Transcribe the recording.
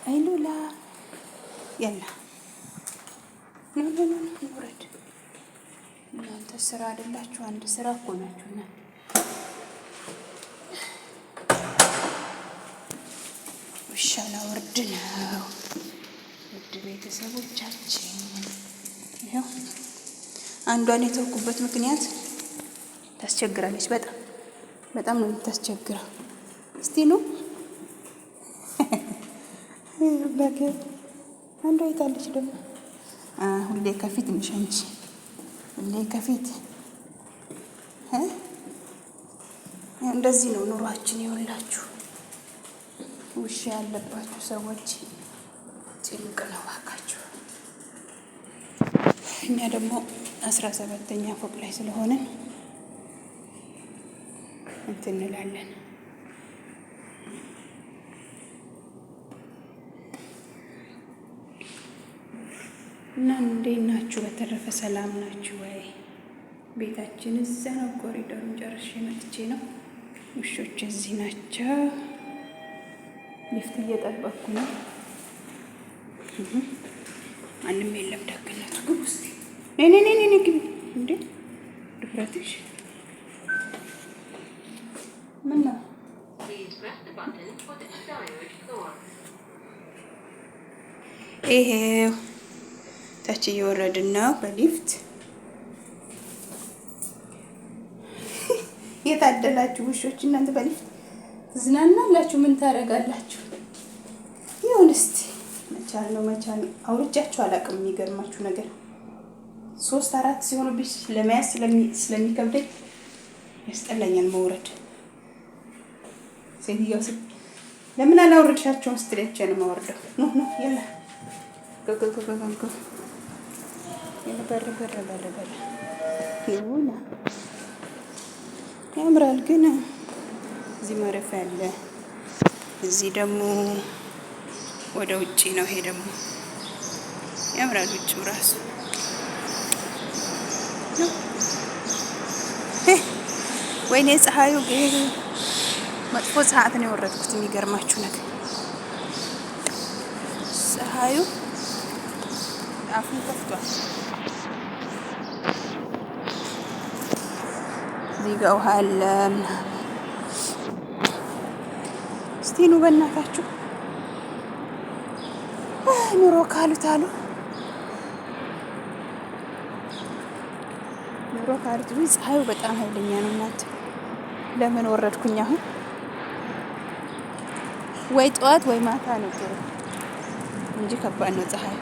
አይ ሉላ፣ يلا no no no፣ ውረድ። እናንተ ስራ አይደላችሁ? አንድ ስራ እኮ ናችሁ እናንተ። ውሻ ላወርድ ነው። ውድ ቤተሰቦቻችን፣ ይኸው አንዷን የተውኩበት ምክንያት ታስቸግራለች። በጣም በጣም ነው የምታስቸግረው። እስቲ ኑ፣ አንዷ የታለች ደግሞ? ሁሌ ከፊት ነሽ አንቺ፣ ሁሌ ከፊት። እንደዚህ ነው ኑሯችን። ይኸውላችሁ ውሻ ያለባችሁ ሰዎች ጭንቅ ነው እባካችሁ። እኛ ደግሞ 17ኛ ፎቅ ላይ ስለሆንን እንትን እንላለን። እና እንዴት ናችሁ? በተረፈ ሰላም ናችሁ ወይ? ቤታችን እዛ ነው። ኮሪደሩን ጨርሼ መጥቼ ነው። ውሾች እዚህ ናቸው። ሊፍት እየጠበቅኩ ነው። ማንም የለም። ደግነቱ ግቡ እስኪ። ኔ ኔ ኔ ኔ፣ ግቢ እንዴ! ድፍረትሽ ምን ነው? Please press the button for the desired floor. ይሄው ታች እየወረድን ነው በሊፍት። የታደላችሁ ውሾች እናንተ በሊፍት ትዝናናላችሁ። ምን ታደርጋላችሁ? ይሁን እስቲ መቻል ነው መቻል ነው። አውርጃችሁ አላውቅም። የሚገርማችሁ ነገር ሶስት አራት ሲሆኑብኝ ለመያዝ ስለሚከብደኝ ያስጠላኛል መውረድ። ሴትዮዋ ለምን አላወረድሻቸውም ስትለኝ ነው የማወርደው። No no፣ يلا go go go go go፣ በር በር በር በር። ይሁን ያምራል፣ ግን እዚህ ማረፊያ አለ። እዚህ ደግሞ ወደ ውጪ ነው። ይሄ ደግሞ ያምራል ውጭው ራሱ። ወይኔ ፀሐዩ፣ መጥፎ ሰዓት ነው የወረድኩት። የሚገርማችሁ ነገር ፀሐዩ አፉን ከፍቷል። እዚህ ጋ ውሃ አለ ምናምን። እስቲ ኑ በእናታችሁ፣ ኑሮ ካሉት አሉ፣ ኑሮ ካሉት። ፀሐዩ በጣም ኃይለኛ ነው። እናንተ ለምን ወረድኩኝ አሁን? ወይ ጠዋት ወይ ማታ ነው ጥሩ እንጂ ከባድ ነው ፀሐዩ።